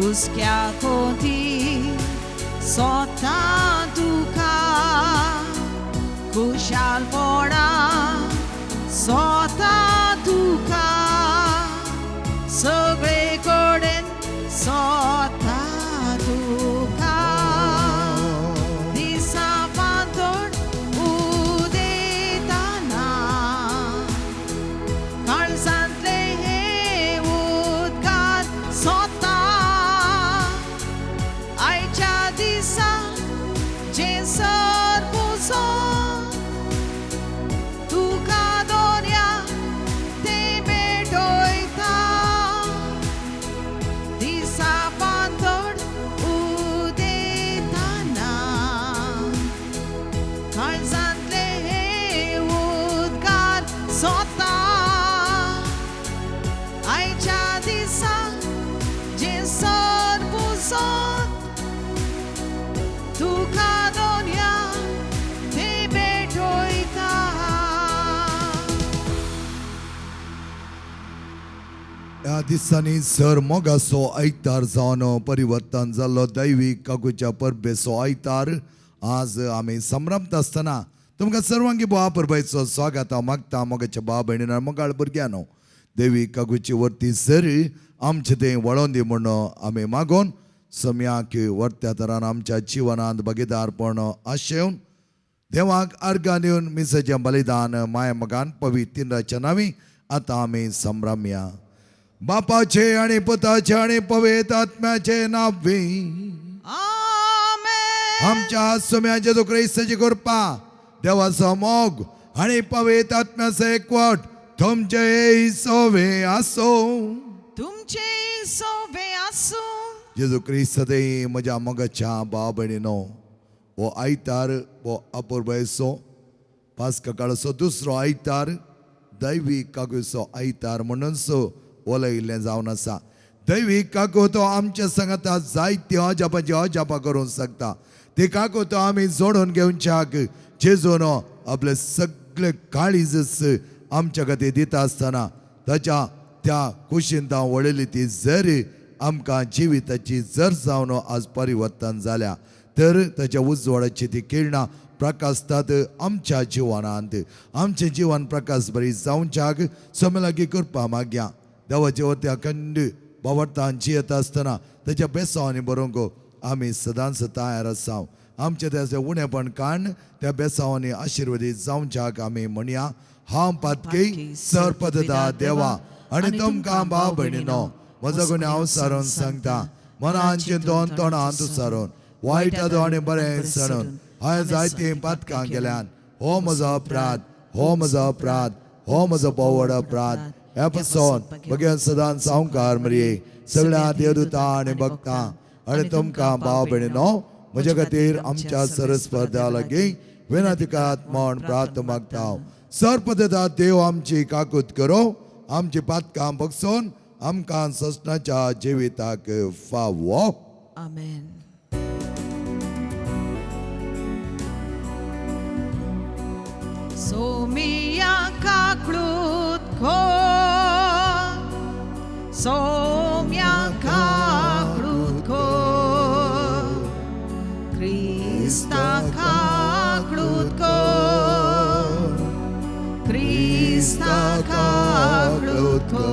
हुस्क्या कोती सोता तुका खुशालपणा सोता तुका सगळे कडेन सोता तुका दिसा पातळ उदेताना काळजांतले हे उदकार सोता आयच्या दिसा जेसर पुजो तुका दोन्या ते भेटयता दिसा पातळ उदेताना काळजांतले हे उदकार सोता आयच्या दिसा जेसर पुजो तुका दोन्या ते भेटयता. ह्या दिसांनी सर मोगाचो आयतार जावन परिवर्तन जाल्लो दैवीक काकूच्या परबेचो आयतार आज आमी संभ्रमता आसतना तुमकां सर्वांगी बोवा परबेचो स्वागत हांव मागता. मोगाच्या भाव भयणीन मोगाळ भुरग्यानो देवी काकूची वर्ती सर आमचे तें वळोन दी म्हूण आमी मागोन सम्याक वर्त्या तरान आमच्या जिवनांत भागीदारपण आशेवन देवाक अर्गां दिवन मिसाचें बलिदान माया मोगान पवित्र तिनराच्या नांवी आतां आमी संभ्रमया. बापाचे आणि पुताचे आणि पवित्र आत्म्याचे नावे आमेन. आमच्या सुम्या जेजू क्रिस्ताची कृपा देवाचो मोग आणि पवित्र आत्म्याचो एकवट तुमचे सोवे आसो. तुमचे सोवे आसूं. जेजू क्रिस्त ते म्हज्या मोगाच्या भाव भयणीनो हो आयतार हो अपुरबायेचो पास्का काळाचो दुसरो आयतार दैवीक काकूचो आयतार म्हणूनच वलयिल्लें जावन आसा. दैवीक काकू तो आमच्या सांगाता जायती अजापाची अजापां करूंक शकता. ती काकू तो आमी जोडून घेवच्याक जेजून आपले सगळे काळीजच आमच्या खातीर दिता आसतना ताच्या त्या कुशीन तांव वळयली ती जर आमकां जिविताची जर जावन आज परिवर्तन जाल्या तर ताच्या उजवाडाची ती किरणां प्रकाशतात आमच्या जिवनांत. आमचें जिवन प्रकाश बरी जावच्याक समे लागीं करपा मागया. देवाचे वरती अखंड बावडतान जियेता आसतना ताच्या बेसांवांनी बरोवंक आमी सदांच तयार आसा. आमचें तें उणेपण काडून त्या बेसांवांनी आशिर्वादीत जावच्याक आमी म्हणया. हांव पातकी सर पदता देवा आनी तुमकां भाव भयणीनो म्हजो गुन्यांव हांव सारून सांगता. मनान चिंतून तोंडान तुसारून वायट आदो आनी बरें सणून हांवें जायतीं पातकां केल्यान. हो म्हजो अपराध, हो म्हजो अपराध, हो म्हजो बोवड अपराध. ह्या पसून भगेन सदांच सावकार मरये सगळ्या देवदूता आनी भक्तां आनी तुमकां भाव भयणीनो म्हज्या खातीर आमच्या सरस्पर्धा लागीं विनंती करात म्हण प्रार्थ मागता. सर्पदता देव आमची काकूत करो आमची पातकां बगसून आमकां ससनाच्या जिविताक फावो. आमेन. सोमिया काकळूत खो सोम्या काकळूत खो क्रिस्ता काकळूत खो क्रिस्ता काकळूत खो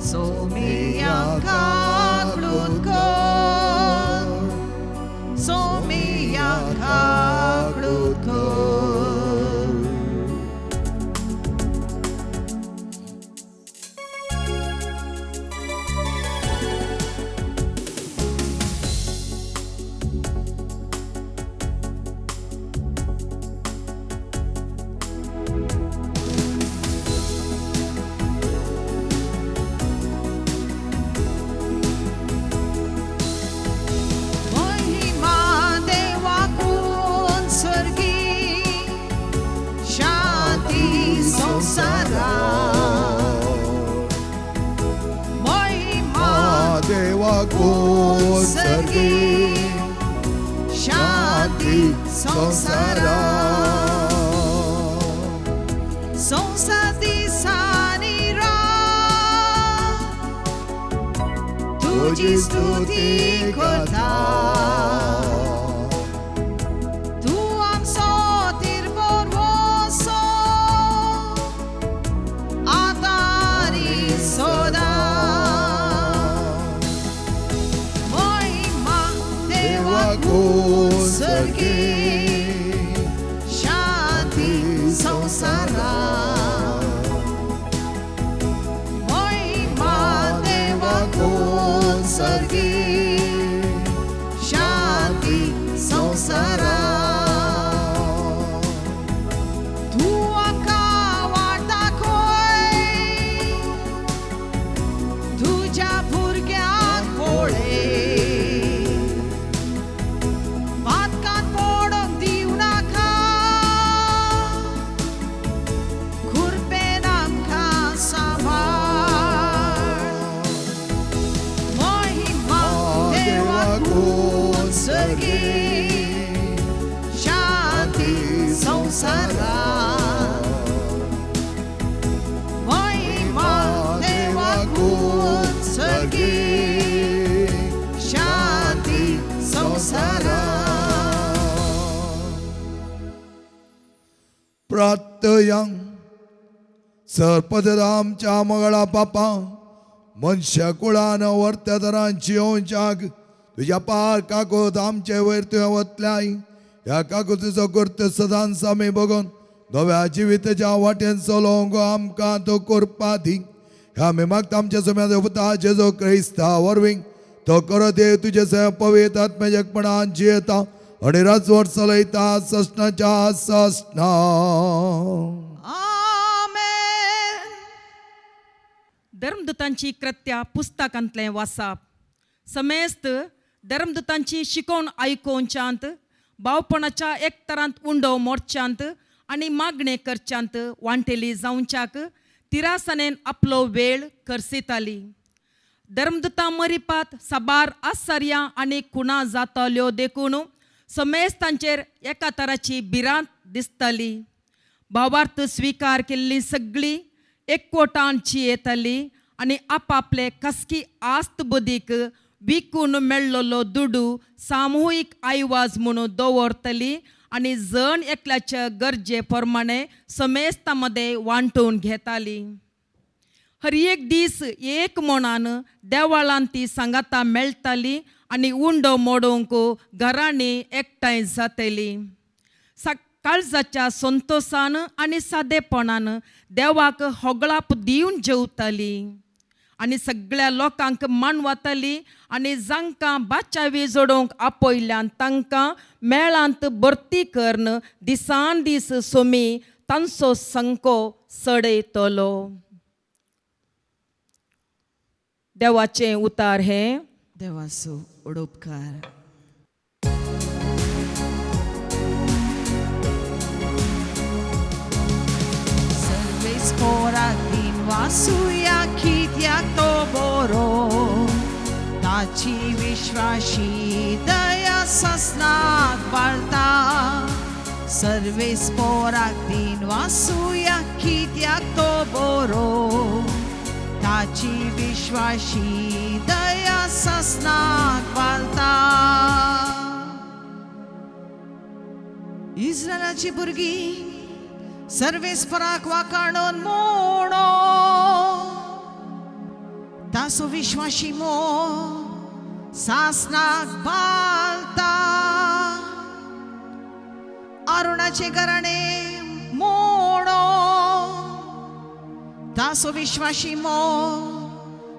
सोमिया काकळूत खो सोमिया काकळूत खो. महिमा देवाकून स्वर्गी शांती संवसारात. महिमा देवाकून स्वर्गी शांती संवसारात. संवसार दिसांनी रात तुजी स्तुती करता. तूं आमचो तिरबोरवोसो आतारी सदां. महिमा देवाकून सर्गी, शांती संवसारांत. महिमा देवाकून सर्गी, शांती संवसारांत. तूं आमकां वाट दाखय, तुज्या भुरग्यांक पळय, पातकांत पडोंक दिवं नाका, खुरपेन आमकां सांबाळ. महिमा देवाकून सर्गी, शांती संवसारांत. महिमा देवाकून सर्गी, शांती संवसारांत. प्रार्थयांग सरपद आमच्या मगळा पापा मनशा कुळान वर्त्या तरांची येवच्याक तुज्या पार काकूत आमचे वयर तुवें वतल्याय. ह्या काकुतीचो कर्त सदांच आमी बगून नव्या जिविताच्या वाटेन चलोवंक आमकां तो करपा दी. ह्या आमी मागता आमच्या सम्या देवता जेजो क्रिस्ता वरवीं तो करत देव तुजे सय पवित्र आत्म्याच्या जियेता आणि राजवट चलयता ससनाच्या ससना. आमेन. धर्मदूतांची कृत्या पुस्तकांतलें वासाप. समेस्त धर्मदूतांची शिकोवण आयकोवच्यांत, भावपणाच्या एकतरांत उंडो मोडच्यांत आनी मागणें करच्यांत वांटेली जावच्याक तिरासनेन आपलो वेळ करसिताली. धर्मदूतां मरिपात साबार आसर्यां आनी खुणा जाताल्यो देखून समेस्तांचेर एका तराची भिरांत दिसताली. भावार्थ स्विकार केल्ली सगळी एकवटान येताली आनी आपापले खासगी आस्त बुदीक विकून मेळ्ळलो दुडू सामुहीक आयवाज म्हणून दवरतली आनी जण एकल्याच्या गरजे प्रमाणे समेस्तां मदें वांटून घेताली. हर एक दीस एक मनान देवाळान ती सांगाता मेळटाली आनी उंडो मोडूंक घरांनी एकठांय जातली. काळजाच्या संतोशान आनी सादेपणान देवाक होगळाप दिवन जेवताली आनी सगळ्या लोकांक मानवताली आनी जांकां बाचावी जोडोवंक आपयल्यान तांकां मेळांत भरती करून दिसान दीस सोमी तांचो संको चडयतलो. देवाचें उतार हें. देवाचो उडोपकार. सर्वेस्पोराक दिन वासुया कित्याक तो बरो, ताची विश्वाशी दया ससनाक पाळता. सर्वेस्पोराक दिन वासुया कित्याक तो बरो, ताची विश्वाशी दया ससनाक पाळता. इस्रायलाची भुरगीं सर्वेस्पराक वाकाणून मोडो, तासो विश्वाशी मो सासनाक बालता. अरुणाचे घराणे मोडो, तासो विश्वाशी मो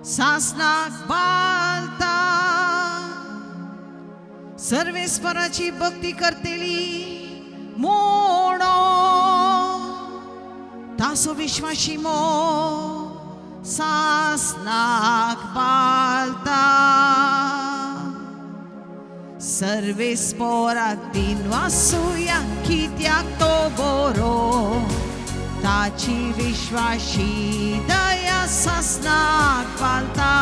सासनाक बालता. सर्वेस्पराची भक्ती करतेली मोडो, तासो विश्वाशी मो सासनाक बालता. सर्वेस्पोराक दिन वासुया कित्याक तो बरो, ताची विश्वाशी दया सासनाक पालता.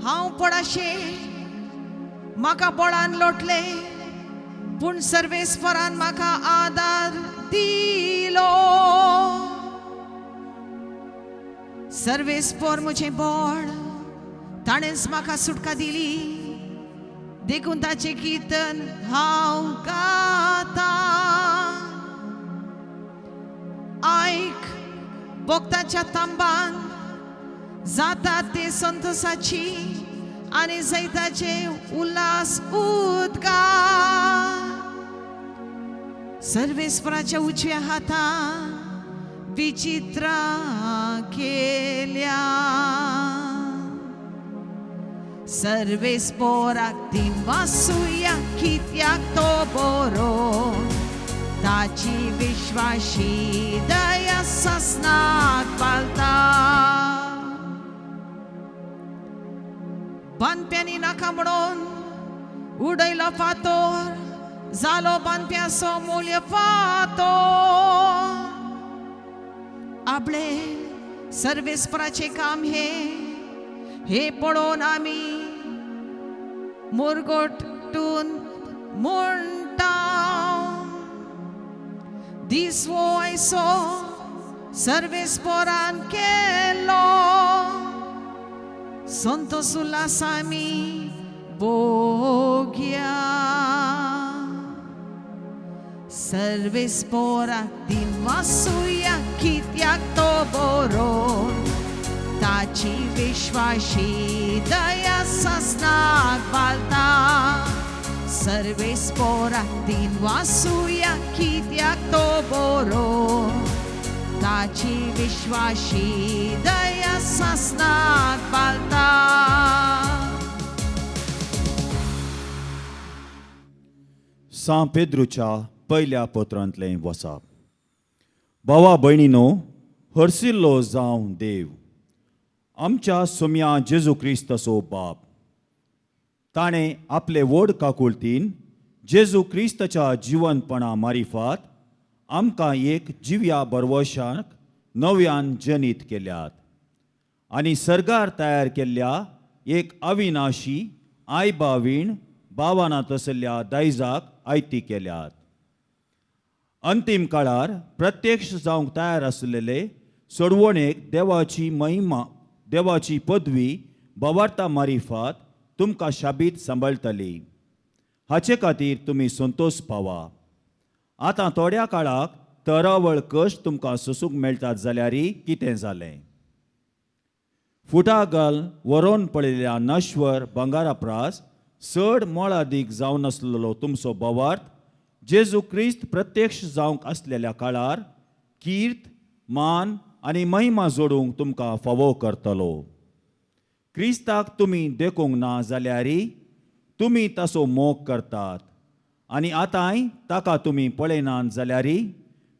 हांव पडाशें म्हाका बळान लोटलें, पूण सर्वेस्परान म्हाका आदार दिलो. सर्वेस्पोर म्हजें बोळ, ताणेंच म्हाका सुटका दिली, देखून ताचें किर्तन हांव गाता. आयक, भक्ताच्या तांबान जाता ते संतोसाची आनी जैताचे उल्हास उद्गार. सर्वेस्पराच्या उजव्या हातान विचित्रा केल्या. सर्वेस्पोराक दिनवासुया कित्याक तो बरो, ताची विश्वाशी दया ससनाक पालता. बांदप्यांनी नाका म्हणून उडयलो फातोर, जालो बांदप्याचो मूल्य फातोर. आपले सर्वेस्पराचें काम हे, हे पळोवन आमी मुरगोटून म्हणटा, दीस वो आयसो सर्वेस्परान केलो, संतोष उल्हास आमी भोग्या. सर्वेस्पोराक दिनवासुया कित्याक तो बरो, ताची विश्वाशी दया ससनाक पालता. सर्वेस्पोराक दिनवासुया कित्याक तो बरो, ताची विश्वाशी दया ससनाक पालता. सां पेद्रूच्या पयल्या पत्रांतलें वसाप. भावा भयणीनो, हरसिल्लो जावं देव आमच्या सोम्या जेजू क्रिस्ताचो बाप, ताणें आपले व्हड काकुळतीन जेजू क्रिस्ताच्या जिवनपणा मारिफात आमकां एक जिव्या बरवशाक नव्यान जनीत केल्यात आनी सर्गार तयार केल्ल्या एक अविनाशी आयबावीण बावानात आसल्या दायजाक आयती केल्यात. अंतीम काळार प्रत्यक्ष जावंक तयार आसलेले सोडवणेक देवाची महिमा देवाची पदवी बवार्ता मारिफात तुमकां शाबीत सांबाळटली. हाचे खातीर तुमी संतोश पावा. आतां थोड्या काळाक तरावळ कश्ट तुमकां सोसूंक मेळटात जाल्यारय कितें जालें? फुटा घाल वरोवन पळयल्ल्या नश्वर भांगरा प्रास चड मोळादीक जावन आसलेलो तुमचो बवार्थ जेजू क्रिस्त प्रत्यक्ष जावंक आसलेल्या काळार कीर्त मान आनी महिमा जोडूंक तुमकां फावो करतलो. क्रिस्ताक तुमी देखूंक ना जाल्यारय तुमी ताचो मोग करतात आनी आतांय ताका तुमी पळयनात जाल्यारय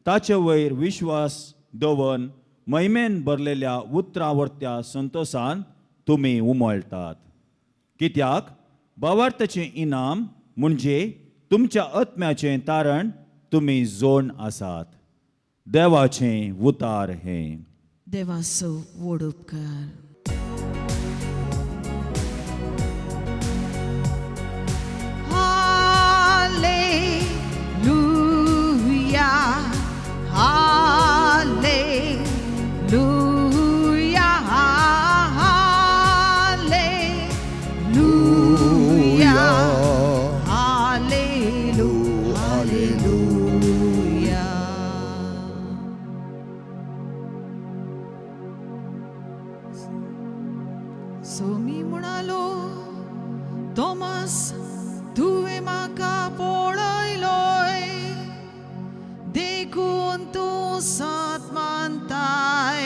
ताचे वयर विश्वास दवर महिमेन भरलेल्या उतरावर्त्या संतोसान तुमी उमळटात. कित्याक भावार्थाचें इनाम म्हणजे तुमच्या आत्म्याचें तारण तुमी जोड आसात. देवाचें उतार हें. देवाचो व्हड उपकार. Hallelujah, hallelujah, hallelujah, hallelujah, hallelujah. Somi म्हणालो, तोमास तुवें म्हाका पळयलोय, देखून तूं सत मानताय.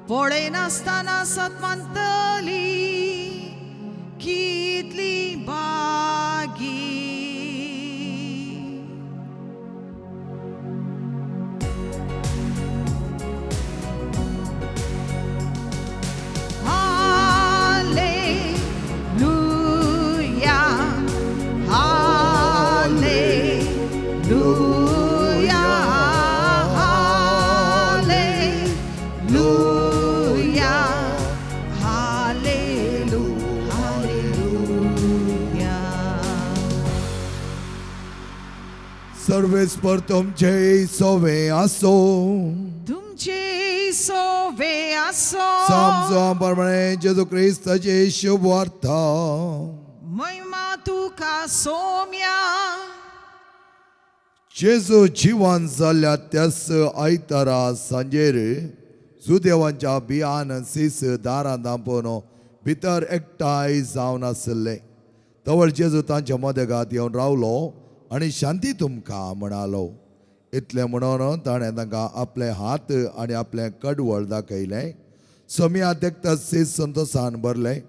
पळयनासतना सत मानतली कितली बागी. Hallelujah, hallelujah, hallelujah, hallelujah, hallelujah. सर्वेस्पर तुमचे सोवे आसो. तुमचे सोवे आसो. समजो प्रमाणे जेजू क्रिस्ताची शुभवार्ता. महिमा तुका सोम्या. जेजू जिवन जाल्ल्या त्याच आयतारा सांजेर सुदेवांच्या बियान सीस दारां दांपोवन भितर एकठांय जावन आसले. तवळ जेजू तांच्या मदेगात येवन रावलो आनी शांती तुमकां म्हणालो. इतलें म्हणून ताणें तांकां आपले हात आनी आपलें कडवळ दाखयलें. सोमया देखताच सीस संतोसान भरलें.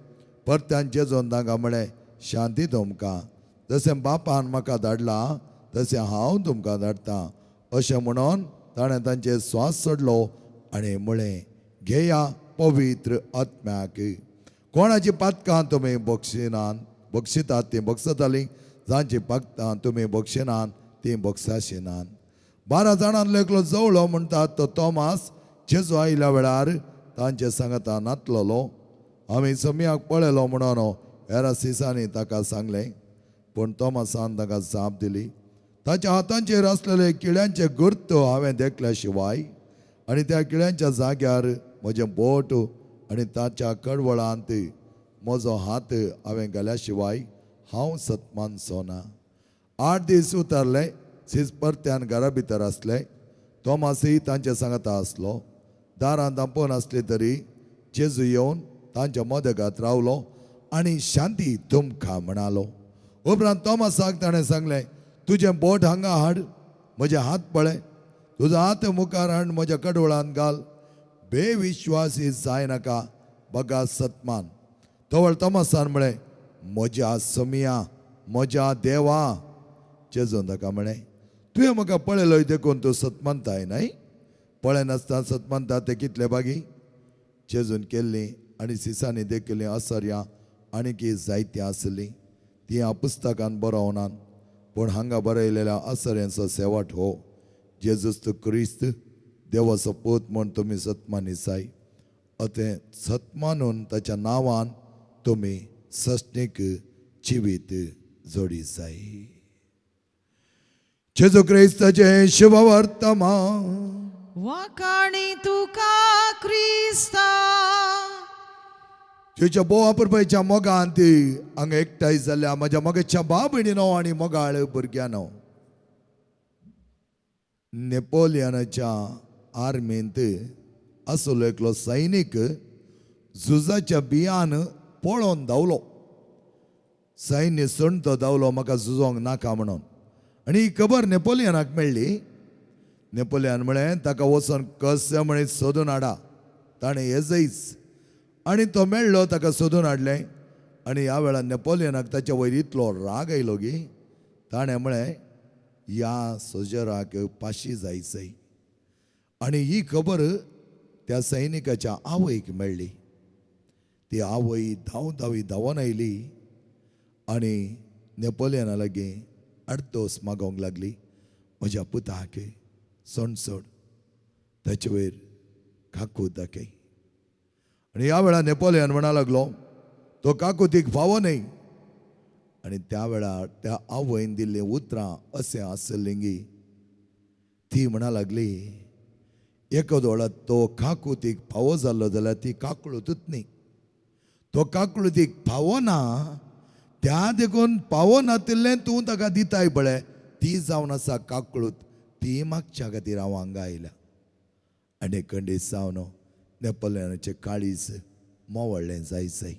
परत्यान जेजून तांकां म्हळें, शांती तुमकां. जशें बापान म्हाका धाडला तशें हांव तुमकां धाडटा. अशें म्हणून ताणें तांचे स्वास सोडलो आनी म्हळें, घेया पवित्र आत्म्याक. कोणाची पातकां तुमी बक्षिनात बक्षितात तीं बक्षतालीं, जांची पातकां तुमी बक्षिनात तीं बक्षाशिनात. 12 जाणांतलो एकलो जवळो म्हणटात तो तोमास जेजू आयल्या वेळार तांचे सांगता नातलोलो. आमी सम्याक पळयलो म्हणून हेरा सिसांनी ताका सांगलें. पूण तोमासान ताका जाप दिली, ताच्या हातांचेर आसलेले किळ्यांचे गुर्त हांवें देखल्या शिवाय आनी त्या किळ्यांच्या जाग्यार म्हजें बोट आनी ताच्या कडवळांत म्हजो हात हांवें घाल्या शिवाय हांव सतमानचो ना. 8 दीस उतरले. सीस परत्यान घरा भितर आसले. तोमासय तांचे सांगता आसलो. दारां धांपून आसली तरी जेजू येवन तांच्या मदगात रावलो आनी शांती तुमकां म्हणालो. उपरांत तोमासाक ताणें सांगलें, तुजें बोट हांगा हाड, म्हजे हात पळय, तुजो हात मुखार हाड, म्हज्या कडवळांत घाल, बेविश्वासी जायनाका, बगा सतमान. तवळ तोमासान म्हळें, म्हज्या समिया, म्हज्या देवा. जेजून ताका म्हळें, तुवें म्हाका पळयलो देखून तूं सतमानताय न्हय? पळयनासतना सतमानता ते कितले बागी. जेजून केल्लीं आनी सिसांनी देखिल्लीं असर्यां आनीकी जायतीं आसलीं. तीं ह्या पुस्तकान बरोवनात, पूण हांगा बरयलेल्या असर्यांचो शेवट हो, जेजूस क्रिस्त देवाचो पूत म्हूण तुमी सतमानी जाय. अतें सतमानून ताच्या नांवान तुमी सस्नीक जिवीत जोडी जाय. जेजू क्रिस्ताचें शुभवर्तमान. वाखाणी तुका क्रिस्ता. तुज्या बोवा पुरपायच्या मोगान ती हांगा एकठांय जाल्या म्हज्या मोगाच्या भाव भयणीनो आनी मोगाळ भुरग्यानो, नेपोलियनाच्या आर्मींत आसलो एकलो सैनीक झुजाच्या बियान पळोवन धांवलो. सैन्य सोडून तो धांवलो, म्हाका झुजोंक नाका म्हणून. आनी ही खबर नेपोलियनाक मेळ्ळी. नेपोलियन म्हळें, ताका वचोन कशें म्हणीत सोदून हाडा. ताणें येजयच आनी तो मेळ्ळो, ताका सोदून हाडलें. आनी ह्या वेळार नेपोलियनाक ताच्या वयर इतलो राग आयलो की ताणें म्हळें, ह्या सोजराक पाशी जायचय. आनी ही खबर त्या सैनिकाच्या आवयक मेळ्ळी. ती आवय धांव धांवी धांवून आयली आनी नेपोलियना लागीं आडदोस मागोवंक लागली, म्हज्या पुताक सोड, ताचे वयर काकूत दाखय. आनी ह्या वेळार नेपोलियन म्हणा लागलो, तो काकुतीक फावो न्हय. आनी त्या वेळार त्या आवयन दिल्लीं उतरां अशें आसलीं गी, ती म्हणा लागली, एका तो काकुतीक फावो जाल्लो जाल्यार ती काकळूतच न्ही. तो काकळुतीक फावो ना, त्या देखून पावो नातिल्लें तूं ताका दिताय पळय, ती जावन आसा काकळूत, ती मागच्या खातीर हांव हांगा आयल्या. आनी खंडीत जावन नेपोलियनाचें काळीज मोवळ्ळें जाय जाय.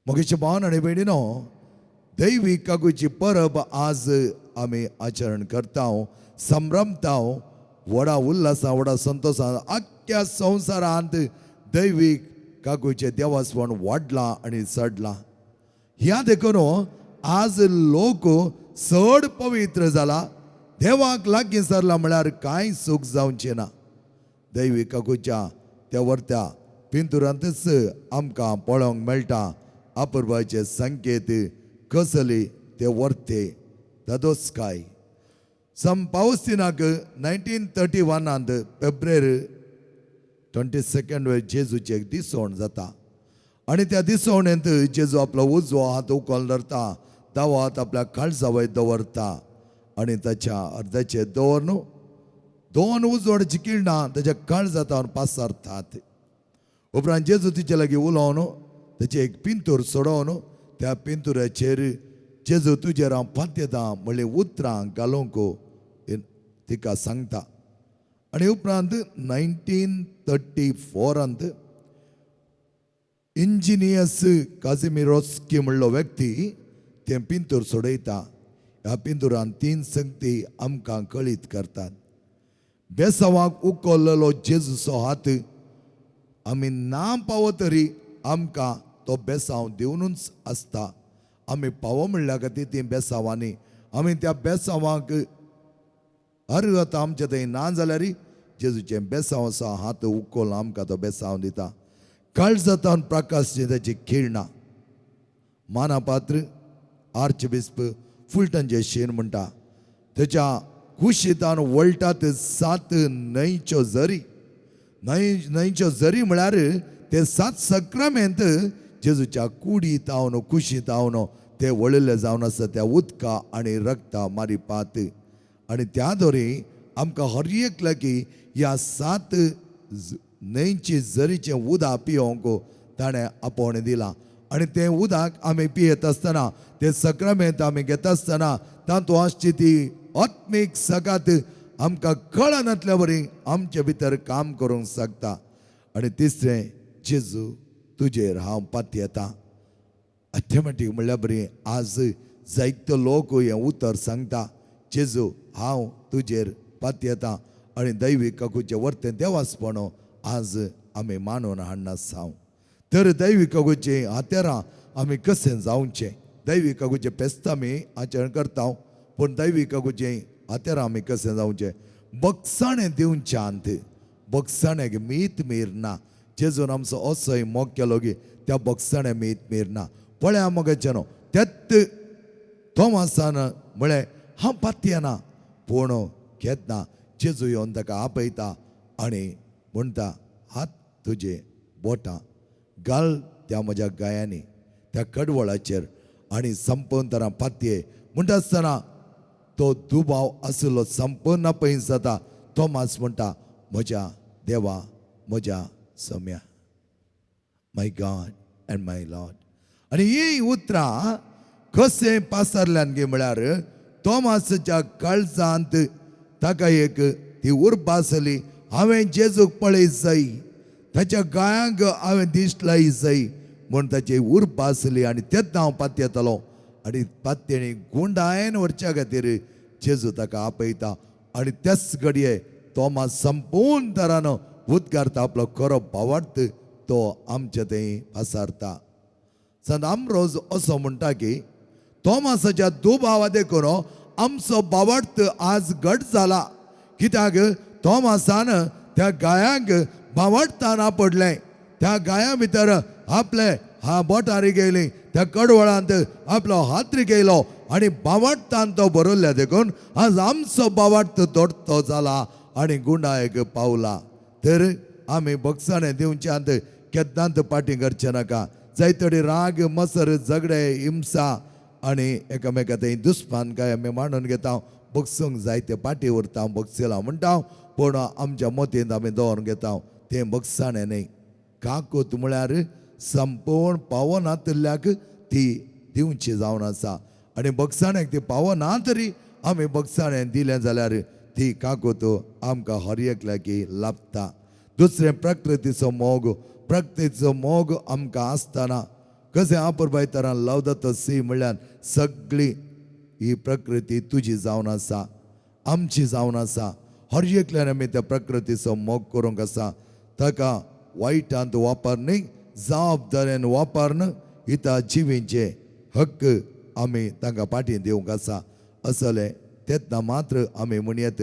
म्हगेचे भावन आनी भयणीनो, दैवी कागूची परब आज आमी आचरण करता, संभ्रमता, व्हडा उल्हासा व्हडा संतोशान. आख्ख्या संवसारांत दैवीक काकूचें देवासपण वाडलां आनी चडलां. ह्या देखून आज लोक चड पवित्र जाला, देवाक लागीं सरला म्हळ्यार कांय सूख जावचें ना. दैवी काकूच्या त्या वर्त्या पिंतुरांतच आमकां पळोवंक मेळटा अपुरबायचे संकेत कसले ते वर्ते दादोसकाय. सम पावस्तिनाक 1931 फेब्रुवारी 22 वेळ जेजूची एक दिसवण जाता आनी त्या दिसवणेंत जेजू आपलो उजवो हात उखल धरता, दावो हात आपल्या काळजा वयर दवरता आनी ताच्या अर्द्याचेर दवर न्हू दोन उजवाडाची किरणां ताच्या काळजा तावन पासारतात. उपरांत जेजू तिचे लागीं उलोवन ताचें एक पिंतूर सोडोवन त्या पिंतुराचेर जेजू तुजेर हांव पात्यतां म्हणली उतरां घालूंक तिका सांगता. आनी उपरांत 1934 इंजिनियस काझिमिरोस्की म्हणलो व्यक्ती तें पिंतूर सोडयता. ह्या पिंतुरान 3 संगती आमकां कळीत करतात. बेसांवाक उखल्लेलो जेजूचो हात आमी ना पावो तरी आमकां तो बेसांव दिवनूच आसता. आमी पावो म्हणल्या खातीर ती बेसांवांनी आमी त्या बेसांवाक अर्हता आमच्या थंय ना जाल्यार जेजूचें बेसांव आसा हात उखल आमकां तो बेसांव दिता. काळजातान प्रकाश ताची किरणां मानापात्र आर्चबिस्प फुलटनचे शेन म्हणटा तेच्या कुशीतान वळटात 7 न्हंयच्यो झरी. न्हंयच्यो झरी म्हळ्यार ते 7 सक्रामेंत जेजूच्या कुडीत हांव कुशीत हांव ते वळिल्ले जावन आसा त्या उदका आनी रक्ता मारिपात. आनी त्या दोरी आमकां हर एक लागीं ह्या 7 न्हंयची झरीचें उदक पिवंक ताणें आपोवणें दिलां. आनी तें उदक आमी पियेत आसतना तें सक्रामेंत आमी घेता आसतना तातूंत आसची ती आत्मीक सगात आमकां कळनातल्या वरी आमचे भितर काम करूंक शकता. आनी तिसरें, जेजू तुजेर हांव पातयेतां. ऑटोमॅटीक म्हणल्यार बरी आज जायतो लोक हें उतर सांगता, जेजू हांव तुजेर पातयेतां. आनी दैवी काकूचें वर्तें देवासपण आज आमी मानून हाडनासांव. तर दैवी काकूचीं हातेरां आमी कशें जावचें? दैवी काकूचें फेस्त आमी आचरण करता, पूण दैवी काकूचीं हातेरां आमी कशें जावचें? बगसाणें दिवच्यांत बगसाण्याक मीत मीर ना. जेजून आमचो असोय मोग केलो की त्या बगसाण्या मीत मीर ना. पळया मोगाचें न्हू त्यात थोमासान म्हळें हांव पातयेना, पूण घेतना जेजू येवन ताका आपयता आनी म्हणटा हात तुजे बोटां घाल त्या म्हज्या गायांनी त्या कडवळाचेर आनी संपन्न पातये. म्हणटा आसतना तो दुबाव आशिल्लो संपन्न पयस जाता. थोमास म्हणटा म्हज्या देवा, म्हज्या सम्या, my God and my Lord. आनी ही उतरां कशें पासरल्यान गी म्हळ्यार थोमासाच्या काळजांत ताका एक ती उर्बा आसली, हांवें जेजूक पळय जाय, ताच्या गायांक हांवें दिश्ट लाय जाय म्हूण ताची उर्बा आसली. आनी तेन्ना हांव पातयेतालो आनी पातयेणी गुंडायन व्हरच्या खातीर जेजू ताका आपयता. आनी त्याच घडये थोमास संपूर्ण तरान उद्गारता आपलो खरो भावार्थ तो आमच्या थंय पासारता. संत आमरोज असो म्हणटा की थोमासाच्या दुबावा देखून आमचो भावार्थ आज घट जाला. कित्याक थोमासान त्या गायांक भावार्थान आपडलें, त्या गायां भितर आपले हा बोटां रिगयलीं, त्या कडवळांत आपलो हात रिगयलो आनी भावार्थान तो बरयल्ल्या देखून आज आमचो भावार्थ दोडतो जाला आनी गुंडायक पावला. तर आमी बगसाणें दिवच्यांत केन्नाच पाटी करचें नाका. जायतडी राग मसर झगडे हिंसा आनी एकामेका थंय दुस्मान काय आमी मांडून घेता, बगसूंक जायते पाटी उरता बगसेला म्हणटा, पूण आमच्या मतींत आमी दवरून घेता तें बगसाणें न्हय. काकूत म्हळ्यार संपूर्ण पावनातिल्ल्याक ती दिवची जावन आसा आनी बगसाण्याक ती पावना तरी आमी बगसाणें दिलें जाल्यार ती काकूत आमकां हर एकल्याक लाभता. दुसरें, प्रकृतीचो मोग. प्रकृतीचो मोग आमकां आसतना कशें आपुरबाय तरान लवदतो सी म्हणल्यार सगळी ही प्रकृती तुजी जावन आसा, आमची जावन आसा. हर एकल्यान आमी त्या प्रकृतीचो मोग करूंक आसा. ताका वायटांत वापर न्ही, जबाबदारेन वापरन हिता जिवींचे हक्क आमी तांकां फाटीं दिवंक आसा. असलें तेन्ना मात्र आमी म्हणयत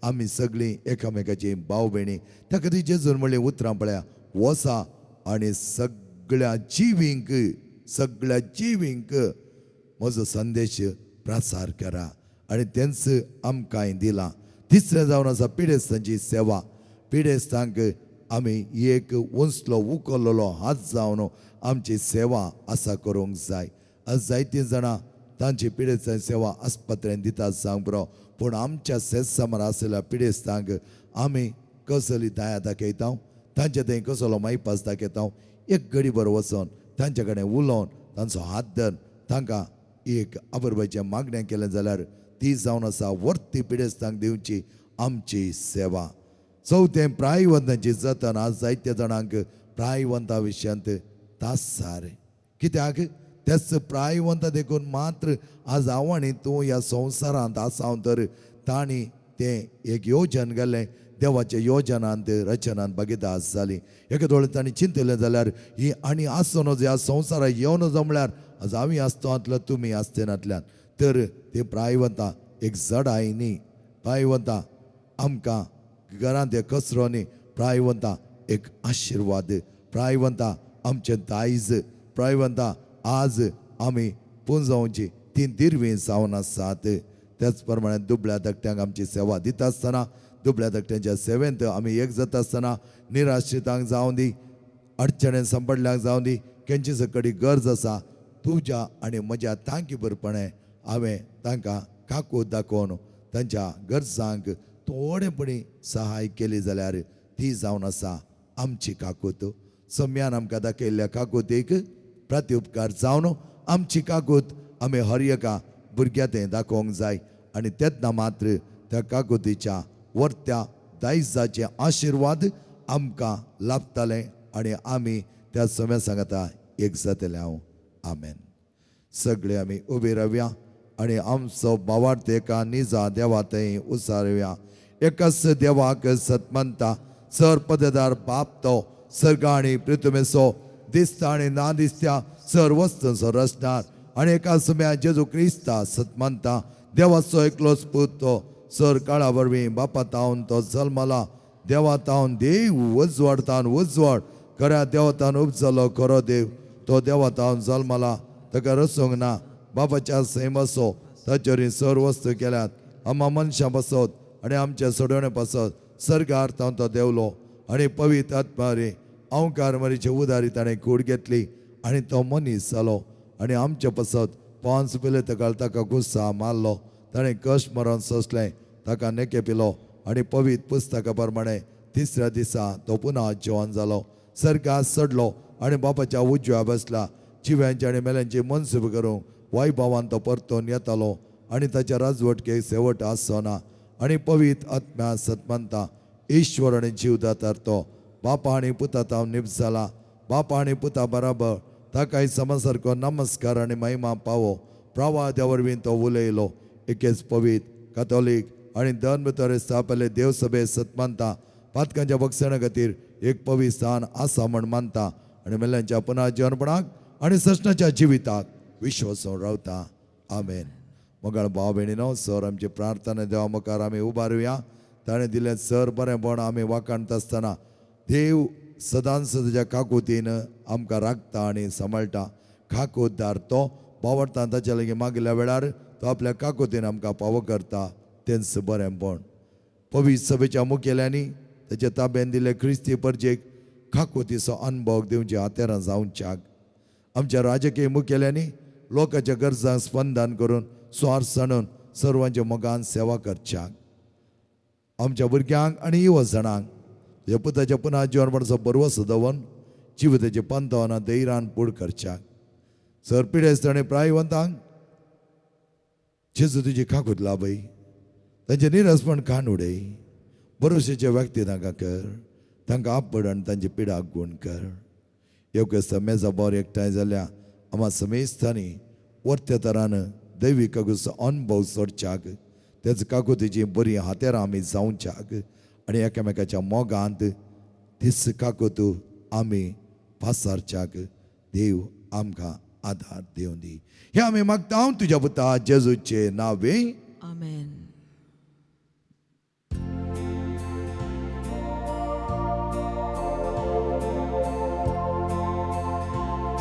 आमी सगळीं एकामेकाची भाव भयणी. त्या खातीर जेजून म्हणलीं उतरां पळया, वसा आनी सगळ्या जिवींक, सगळ्या जिवींक म्हजो संदेश प्रसार करा. आनी तेंच आमकांय दिलां. तिसरें जावन आसा पिडेस्तांची सेवा. पिडेस्तांक आमी एक उंचलो उखल्लेलो हात जावन आमची सेवा आसा करूंक जाय. आज जायतीं जाणां तांची पिडेस्तांची सेवा आस्पत्रेन दितात सांग पुरो, पूण आमच्या सेसामार आशिल्ल्या पिडेस्तांक आमी कसली दया दाखयता, तांचे थंय कसलो मायपास दाखयता एक घडीभर वचोन तांचे कडेन उलोवन तांचो हात धरून तांकां एक अपुरबायचें मागणें केलें जाल्यार ती जावन आसा वर्ती पिडेस्तांक दिवची आमची सेवा. चवथें प्रायवंतांची जतन. आज जायत्या जाणांक प्रायवंता विशयांत तासार कित्याक तेच प्रायवंत देखून मात्र आज हांव आनी तूं ह्या संवसारांत आसा तर तांणी तें एक योजन गेलें देवाच्या योजनांत रचनांत भागीदार जाली. एके दोळे तांणी चिंतलें जाल्यार ही आनी आसूं नजो ह्या संवसाराक येवं नजो म्हळ्यार आज आमी आसतोंतल्या तुमी आसतेनातल्यान तर ते प्रायवंता एक जडाय न्ही, प्रायवंता आमकां घरांत एक कचरो न्ही, प्रायवंता एक आशिर्वाद, प्रायवंता आमचें दायज, प्रायवंता आज आमी पुंजावची ती दिरवी जावन आसात. त्याच प्रमाणे दुबळ्या धाकट्यांक आमची सेवा दिता आसतना दुबळ्या धाकट्यांच्या सेवेंत आमी एक जाता आसतना निराश्रितांक जावं दी, अडचणेन सांपडल्यांक जावं दी, केंची सकडी गरज आसा तुज्या आनी म्हज्या तांकी बरपणे हांवें तांकां काकूत दाखोवन तांच्या गरजांक थोडेपणी सहाय केली जाल्यार ती जावन आसा आमची काकूत. सम्यान आमकां दाखयल्ल्या काकूतीक प्रतिउपकार जावन आमची काकूत आमी हर एका भुरग्या तें दाखोवंक जाय आनी तेन्ना मात्र त्या काकुतीच्या वर्त्या दायजाचे आशिर्वाद आमकां लाभताले आनी आमी त्या सम्या सांगता एक जातले हांव. आमेन. सगळे आमी उबे रावया आनी आमचो भावार्थ एका निजा देवा थंय उसारुया. एकाच देवाक सतमनता सर पददार बाप तो सर्ग आनी पृथ्वीचो दिसता आनी ना दिसत्या सर वस्तूंचो रचणार आनी एका सुम्या जेजू क्रिस्ता सतमनता देवाचो एकलोच पूत तो सर काळा वरवीं बापा तावन तो जल्मला देवा तावन देव उजवाड तावन उजवाड खऱ्या देवतान उपजलो खरो देव तो देवा तावन जल्मला ताका रसूंक ना बापाच्या सैमाचो ताचेर सर वस्तू केल्यात आमा मनशां पासत आनी आमच्या सोडवणे पासत सर्गार तावन तो देवलो आनी पवित्र आत्मा रे अंकार मरीचे उदारी ताणें कूड घेतली आनी तो मनीस जालो आनी आमचे पासत पांच पिले ताका गुस्सा मारलो ताणें कश्ट मरण सोंसलें ताका नेके पिलो आनी पवित्र पुस्तका प्रमाणे तिसऱ्या दिसा तो पुनः जिवन जालो सर्गार चडलो आनी बापाच्या उजव्या बसला जिव्यांचे आनी मेल्यांची मनसूब करूंक वैभवान तो परतून येतालो आनी ताच्या राजवटकेक शेवट आसचो ना आनी पवित्र आत्म्या सतमनता ईश्वर आनी जीवदातार तो बापा आनी पुता तावन निप जाला बापा आनी पुता बराबर ताकाय समसारको नमस्कार आनी महिमा पावो प्रवाह वरवीं तो उलयलो एकेच पवित्र कातोलीक आनी धर्म भितर स्थापले देवसभे सतमानता पातकांच्या बक्षणा खातीर एक पवित्र स्थान आसा म्हण मानता आनी मेल्यांच्या पुनः जिवनपणाक आनी सश्णाच्या जिविताक विश्वासून रावता. आमेन. मोगाळ भाव भयणीनो सर आमची प्रार्थना देवा मुखार आमी उबारुया. ताणें दिलें सर बरेंपण आमी वाखाणता आसतना देव सदांच ताच्या काकुतीन आमकां राखता आनी सांबाळटा. काकुतदार तो बावडटा ताच्या लागीं मागिल्ल्या वेळार तो आपल्या काकुतीन आमकां पावो करता तेंच बरेंपण. पवित्र सभेच्या मुखेल्यांनी ताच्या ताब्यान दिल्ले क्रिस्ती परजेक काकुतीचो अनुभव दिवचे हातेरां जावच्याक आमच्या राजकीय मुखेल्यांनी लोकांच्या गरजांक स्पंदन करून स्वार्थ सांडून सर्वांच्या मोगान सेवा करच्याक आमच्या भुरग्यांक आनी युवजणांक ह्या पुताच्या पुनः जिवनपणाचो बरवसो दवरून जिविताचे पंथावना धैर्यान पूड करच्याक सर पिडेस्त आनी प्रायवंतांक जेजू तुजी काकूत लाभय तांचें निरसपण काण उडय भरोशेचे व्यक्ती तांकां कर तांकां आपड आनी तांचे पिडाक गूण कर. योग्य मेजा बोर एकठांय जाल्या आमा समेस्तांनी वर्त्या तरान दैवी कागूचो अनुभव सोडच्याक तेच काकुतीची बरी हातेरां आमी जावच्याक आनी एकामेकाच्या मोगांत तीच काकूत आमी पासारच्याक देव आमकां आदार दिवं दी. हें आमी मागता तुज्या पुता जेजूचे नांवे. आमेन.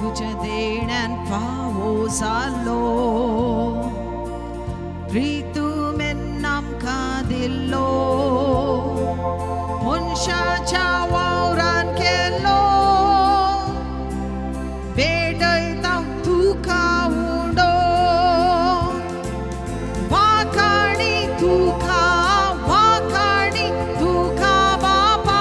तुझ्या देण्यान फावो जालो प्रीतुमेन आमकां दिल्लो मनशाच्या वावरान केलो भेटयता तुका उडो वाखाणी तुका बापा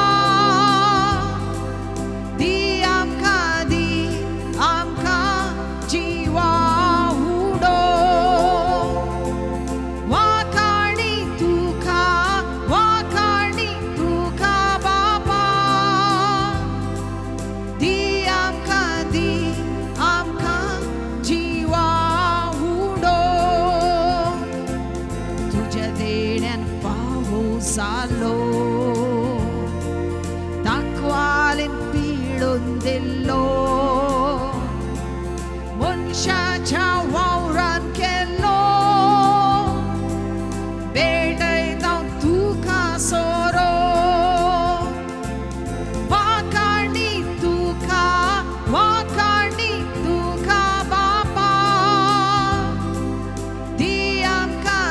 केल्लो मनशाच्या वावरान केल्लो भेटयता तुका सोरो वाखाणी तुका वाखाणी तुका बापा दी आमकां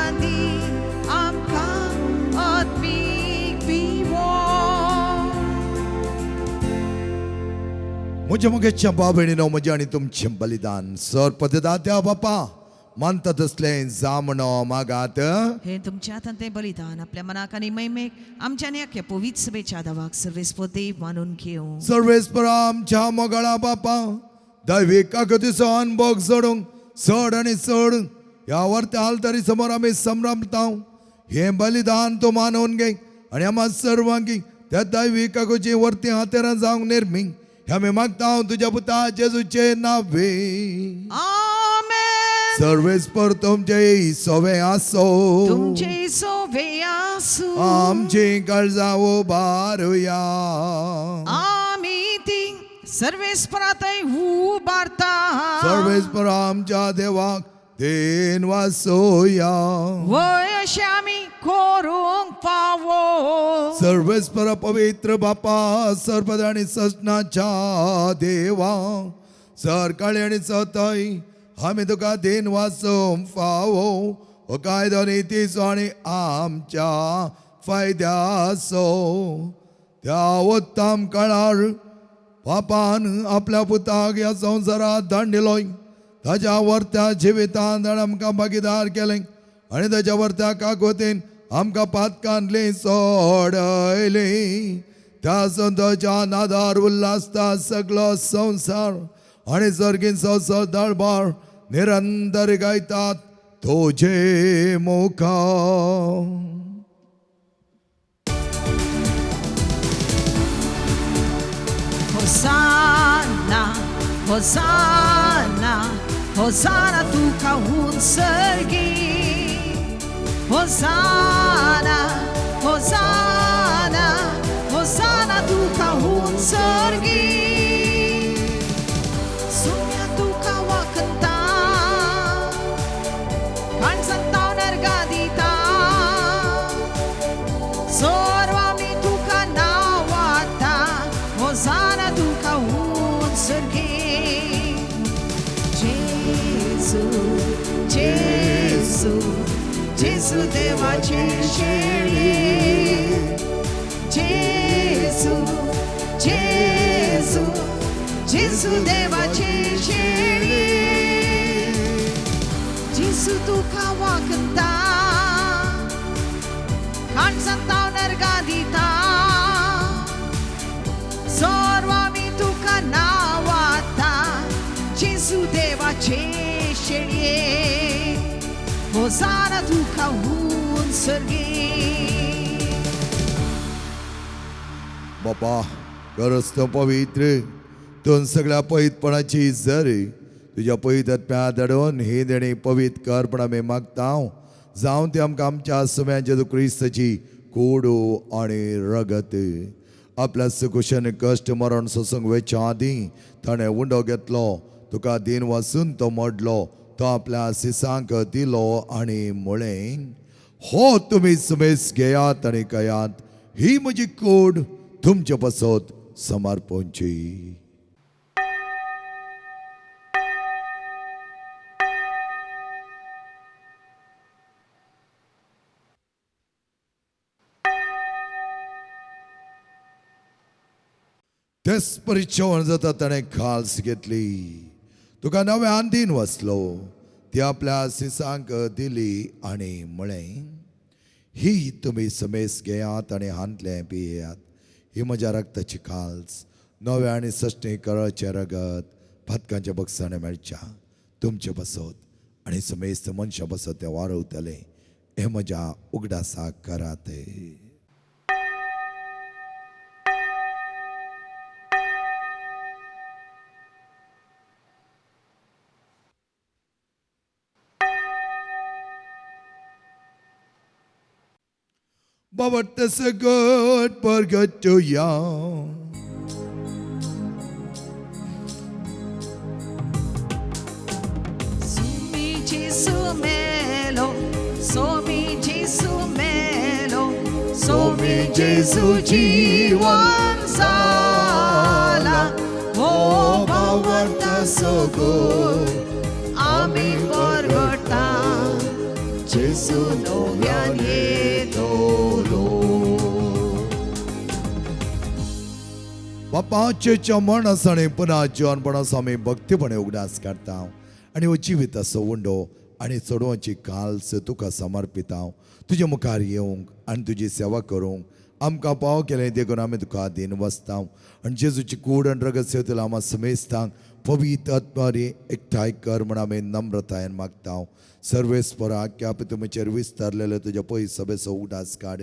आत्मीक बिवो. म्हज्या मुगेच्या बाबणीनो म्हजें आनी तुमचें बलिदान सर पददात्या बापा मानता तसलें जामणो मागात. हे तुमच्या हातांत तें बलिदान आपल्या मनाक आनी महिमेक आमच्या आनी अख्ख्या पवित्र सभेच्या दावाक सर्वेस्पर देव मानून घेवं. सर्वेस्पर आमच्या मोगाळा बापा दैवीक कागदीचो अनभोग जोडूंक चड आनी चड ह्या वर्त्या आल्तारी समोर आमी संभ्रमता. हें बलिदान तूं मानून घे आनी आमकां सर्वांकी त्या दैवीक कागदीची वर्ती हातेरां जावंक निर्मी हे आमी मागता तुज्या पुता जेजूचे नावे. आमेन. सर्वेस्पर तुमचे सोवे आसो. तुमचे सोवे आसूं. आमची काळजां उबारुया. आमी ती सर्वेस्परातय उबारता. सर्वेस्पर आमच्या देवाक then वासोया. वय अशें आमी करूंक फावो. सर्वेस्पर पवित्र बापा सर्पद आनी सजनाच्या देवा सरकाळी आनी सतय आमी तुका then वासूंक फावो हो कायदो नितीचो आनी आमच्या फायद्याचो. त्या उत्तम काळार पापान आपल्या पुताक ह्या संवसारात धाडिल्लोय ताज्या वर्त्या जिवितान ताणें आमकां भागीदार केलें आनी ताज्या वर्त्या कागवतीन आमकां पातकांतली सोडयली. त्या संताच्या नादार उल्हासता सगळो संवसार आनी सर्गीन संवसार दळबार निरंतर गायतात तुजे मुखार. होसाना होसाना होसाना तुका उंचगी. होसाना होसाना होसाना तुका उंचगी. सुम्या तुका वाकता काणसंता नरगा दिता सोरवामी तुका नावाता होसाना तुका उंचगी. जेजू जेजू जेजू देवाचे शेळी. जेजू जेजू जेजू देवाचे शेळी. जेजू तुका वाकता काणसंता नरगा दिता सोरवामी तुका नावाता जेजू देवाचे शेळये. होसाना तुका उंचगी. बापा गरज तो पवित्र तूं सगळ्या पवित्रपणाची जरी तुज्या पवित्र आत्म्या धाडून ही देणी पवित्र कर पण आमी मागता जावं ती आमकां आमच्या सुम्या जेजू क्रिस्ताची कोडू आनी रगत. आपल्या सुकुशन कश्ट मरण सोसूंक वेच्या आदीं ताणें उंडो घेतलो तुका दिन वासून तो मोडलो तो आपल्या सिसांक दिलो आनी म्हळें हो तुमी सुमेस घेयात आनी खायात ही म्हजी कूड तुमचे पासत समर्पणची. तेच परिचय जाता ताणें खाल्स घेतली तुका नव्यान दिन वसलो ती आपल्या सिसांक दिली आनी म्हळें ही तुमी समेस घेयात आनी हांतलें पियेयात ही म्हज्या रक्ताची खाल्स नव्या आनी सश्टी करळचें रगत पातकांच्या बक्षाणे मेळच्या तुमचे बसत आनी समेस्त मनशां बसत तें वारवतलें हें म्हज्या उगडासाक करात. But this a good burger to ya. जेजू जीवन जाला हो भावार्थ सगो आमी परगटा जेजू नव्यान येतलो. बापाचेच्या मरणास आनी पुन्हा जिवनपणाचो आमी भक्तीपणे उगडास काडटा आनी हो जिविताचो उंडो आनी चडोवची काल्स तुका समर्पिता. तुजे मुखार येवंक आनी तुजी सेवा करूंक आमकां पाव केलें देखून आमी तुका दीन वसता. आनी जेजूची कूड आनी रगत सेवतलो आमा समेस्तांक पवित्र आत्मारी एकठांय कर म्हण आमी नम्रतायेन मागता. सर्वेस्परा आख्या तुमचेर विस्तारलेले तुज्या पयस सभेचो उगडास काड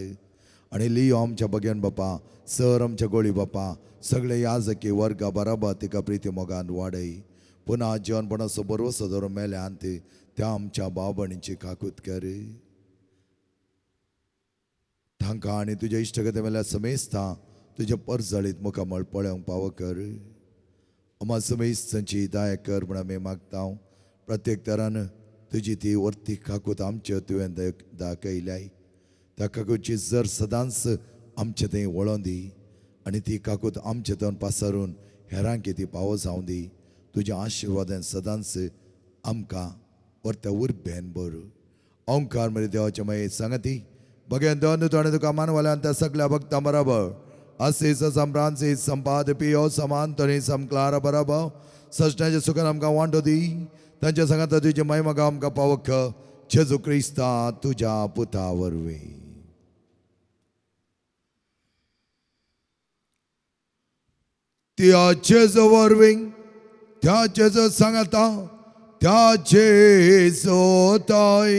आनी लियो आमच्या बगेन बापा, सर आमच्या गोळी बापा, सगळे याजकी वर्गा बराबर तिका प्रिती मोगान वाडय. पुन्हा जिवनपणाचो बरोसो धरून मेल्या आनी त्या आमच्या भाव भयणींची काकूत कर. तांकां आनी तुज्या इश्टगते मेल्या समेस्ता तुज्या परजळीत मुखामळ पळोवंक पावो कर. आमा समेस्तांची दया कर म्हूण आमी मागता. प्रत्येक तरान तुजी ती वर्ती काकूत आमचे तुवें दाखयल्याय. त्या काकूची जर सदांच आमचे थंय वळोन दी आनी ती काकूत आमचे थंय पासारून हेरांक ती पावो जावं दी. तुज्या आशिर्वादान सदांच आमकां वर्त्या उर्बेन बर. ओंकार मरे देवाचे मागीर सांगाती बगेन दोन ताणें तुका मानवल्यान त्या सगळ्या भक्तां बराबर आसीस सम्रांसीस संपाद पियो समान तरी समक्लारा बराबर सजण्याच्या सुखान आमकां वांटो दी. तांच्या सांगाता तुजी महिमा आमकां पावक जेजू क्रिस्ता तुज्या पुता वरवीं. त्या जेजू वरवीं, त्या जेजू सांगाता, त्या जेजू ताय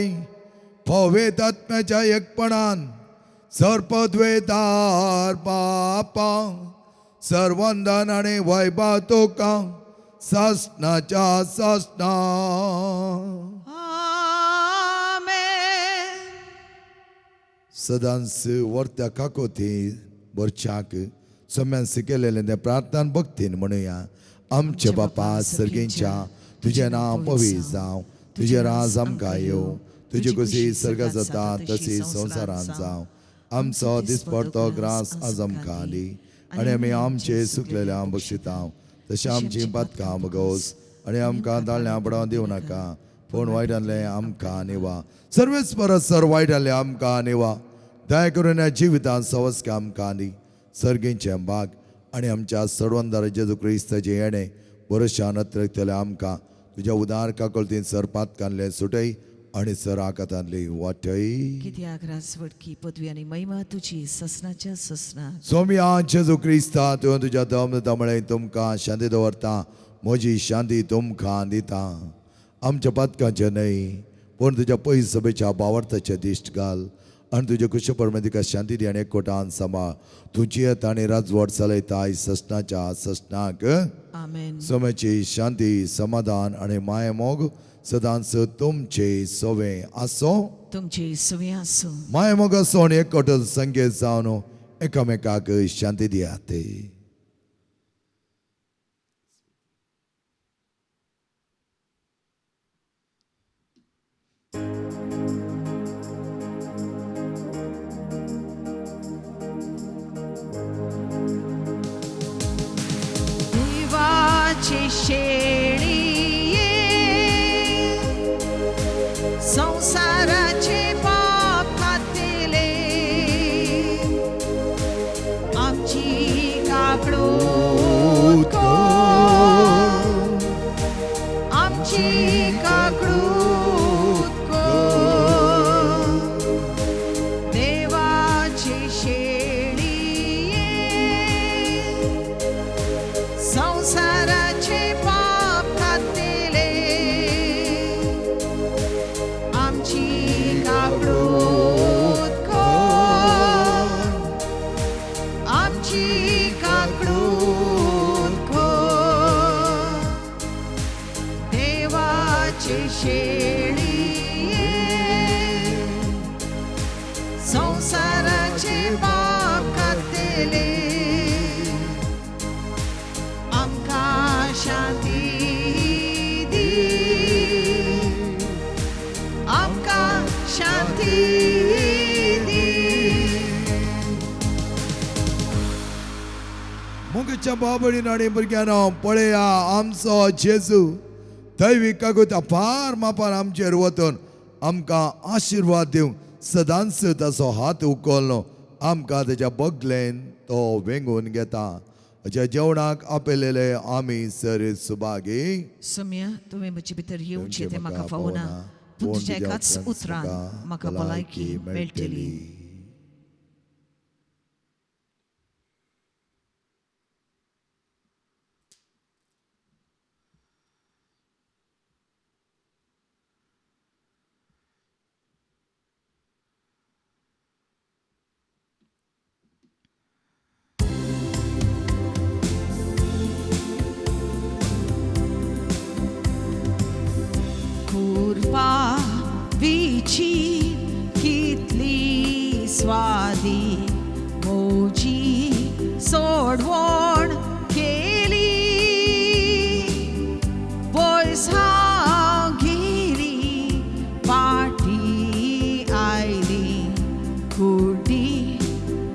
पवित्र आत्म्याच्या एकपणान सर्पद्वेदार बापा सर्वंदन आनी वैभव तुका सासणाच्या सासणा. आमेन. सदांच वर्त्या काकोती बरच्याक सम्यान शिकयलेलें तें प्रार्थना भक्तीन म्हणुया. आमचे बापा सर्गींच्या, तुजें नांव पवित्र जावं, तुजें राज आमकां येवं, तुजी खुशी सर्गात जाता तशी संवसारांत जावं. आमचो दिसपडतो ग्रास आज आमकां दी आनी आमी आमचे सुकलेल्या बक्षिता तशें आमची पातकां बगोस आनी आमकां दाळण्यां पडोवन दिवं नाका, पूण वायटांतलें आमकां निवा. सर्वेच परत सर वायटांतलें आमकां निवा. दया करून ह्या जिवितांत सवस्क आमकां दी. सर्गींचें बाग आनी आमच्या सर्वंदार जेजू क्रिस्ताचें येणें बरोशान अत्रकतलें आमकां तुज्या उदार काकळतीन सर पातकांतलें सुटय आनी सर आकातांतली वाटय. कित्याक राजवटकी पदवी आनी महिमा तुजी ससनाच्या ससनाक. सोम्या जेजू क्रिस्ता तुवें तुज्या दम दमळे तुमकां शांती दवरता, म्हजी शांती तुमकां दिता. आमच्या पातकांचें न्हय पूण तुज्या पयस सभेच्या बावर्थाचें दिश्ट घाल आनी तुज्या कुशे परमे तिका शांती दी आनी एकवटान सांबाळ. तुजी येता आनी राजवट चलयता ससनाच्या ससनाक. आमेन. सोम्याची शांती समाधान आनी मायमोग सदांच तुमचे सवे आसो. तुमची सुवी आसूं. मायमोग आसो आनी एकवट संकेत जावन एकामेकाक शांती दियात. देवाचे शेळये संसाराचे पाप खातले आमची काकळूत कर, आमची काकळूत कर. देवाचे शेळये संसाराचे पाप खातले आमची काकळूत कर, आमची काकळूत कर. देवाचे शेळये संसाराचे पाप खातले आमकां शांती दी, आमकां शांती दी. मुगेच्या बाबडीन आनी भुरग्यांनो पळया आमचो जेजू दैवी कागूत अपार मापार आमचेर वतून आमकां आशिर्वाद दिवंक सदांच ताचो हात उखल्लो आमकां तेच्या बगलेन तो वेंगून घेता. अशा जेवणाक आपयलेले आमी सर सुभागी. सोम्या, तुवें म्हजे भितर येवचें तें म्हाका फावना, पूण तुज्या एकाच उतरान म्हाका भलायकी मेळटली. कुर्बावीची कितली स्वादी मोजी सोडवण केली, पयस हांव गेली फाटी आयली, कुडी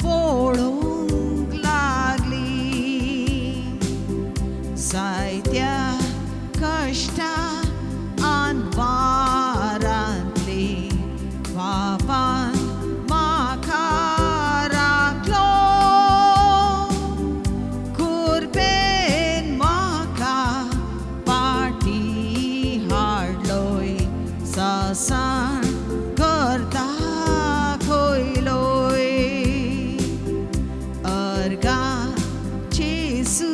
पळोवंक लागली. जायत्या कश्टा अनवारांतली बापान म्हाका राखलो, कुर्बेन म्हाका फाटी हाडलोय, ससाण करता खयलोय. अर्गा जेजू,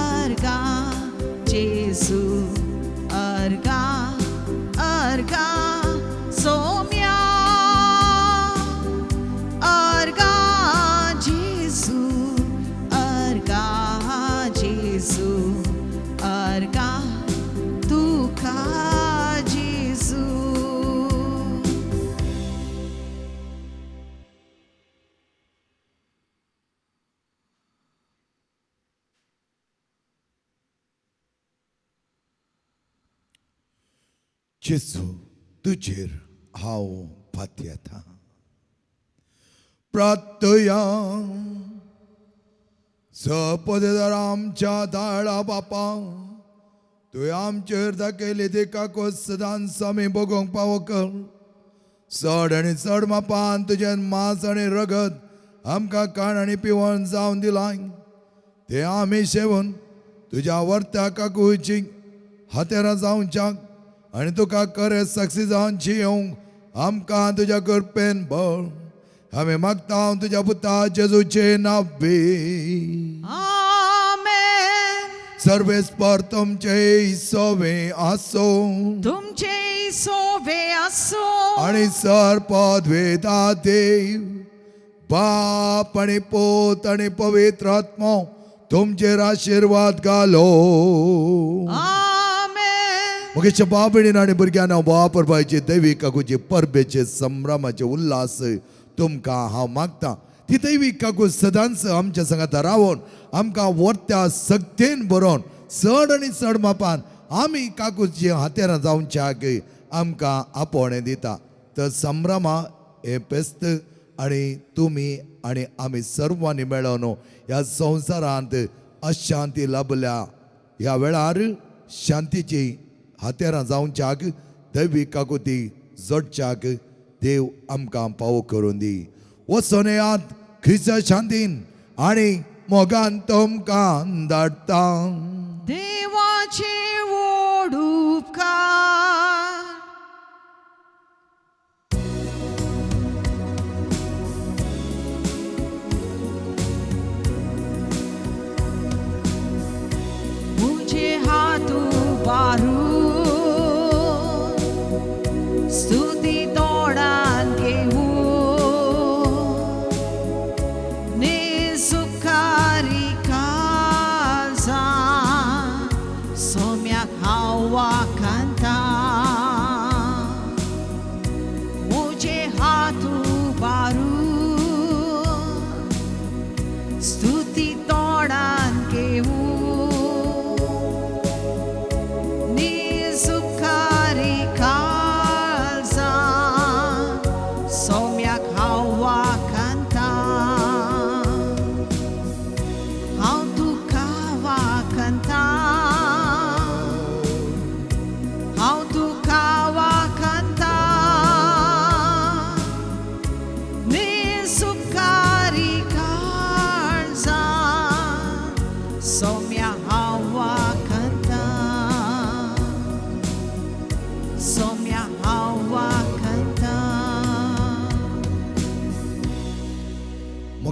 अर्गा जेजू, अर्गा अर्गा सोम्या, अर्गा जेजू, अर्गा जेजू, अर्गा तुका जेजू. जेजू तुजेर हांव पातयेता. प्रार्थया. सपदेदार आमच्या दाळा बापा, तुवें आमचेर दाखयली ती काकूत सदांच आमी भोगोवंक पावो कर. चड आनी चड मापान तुजें मांस आनी रगत आमकां खाण आनी पिवण जावन दिलां, तें आमी शेवून तुज्या वर्त्या काकुची हातेरां जावच्याक आनी तुका खरें साक्षी जावन जियोंक आमकां तुज्या कृपेन बळ. आमी मागता तुज्या पुता जेजूचे नांवे. आमेन. सर्वेस्पर तुमचे सोवे आसो, तुमचे सोवे आसो, आनी सर पदवेदा देव बाप आनी पूत आनी पवित्र आत्मो तुमचेर आशिर्वाद घालो. मुगेच्या बाबडीन आनी भुरग्यांना वापरपाचे दैवी काकूचे परबेचे संभ्रमाचे उल्हास तुमकां हांव मागता. ती दैवी काकू सदांच आमच्या सांगाता रावन आमकां वर्त्या सक्तेन बरोवन चड आनी चड मापान आमी काकूचे हातेरां जावच्याक आमकां आपोवणें दिता. तर संभ्रमा हें फेस्त आनी तुमी आनी आमी सर्वांनी मेळोवन ह्या संवसारांत अशांती लाभल्या ह्या वेळार शांतीची हातेरां जावच्याक दैवी काकुती जोडच्याक देव आमकां पावो करून दी. वचोन येयात ख्रिस्ता शांतीन आनी मोगान तुमकां धाडटा. देवाचे व्हड उपकार. मुझे हात उबारून स्तुती तोंडान घेवूं, निसुकारी काळजान सोम्याक हांव वाखाणता. मुझे हात उबारून स्तुती तोंडान घेवूं, निसुकारी काळजान सोम्याक हांव वाखाणता. हांव तुका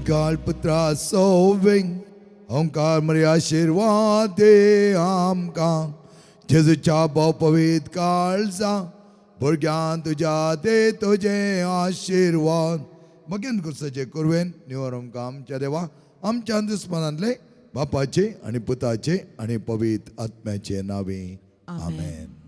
मुखाल पुत्रा सोविंग ओंकार मरी आशिर्वाद दे आमकां जेजूच्या भोव पवित्र काळजा भुरग्यान तुज्या दे तुजे आशिर्वाद मगेन कुर्साचे कुरवेन निवर आमकां आमच्या देवा आमच्या दुस्मनांतले बापाचे आनी पुताचे आनी पवित्र आत्म्याचे नावे आमेन.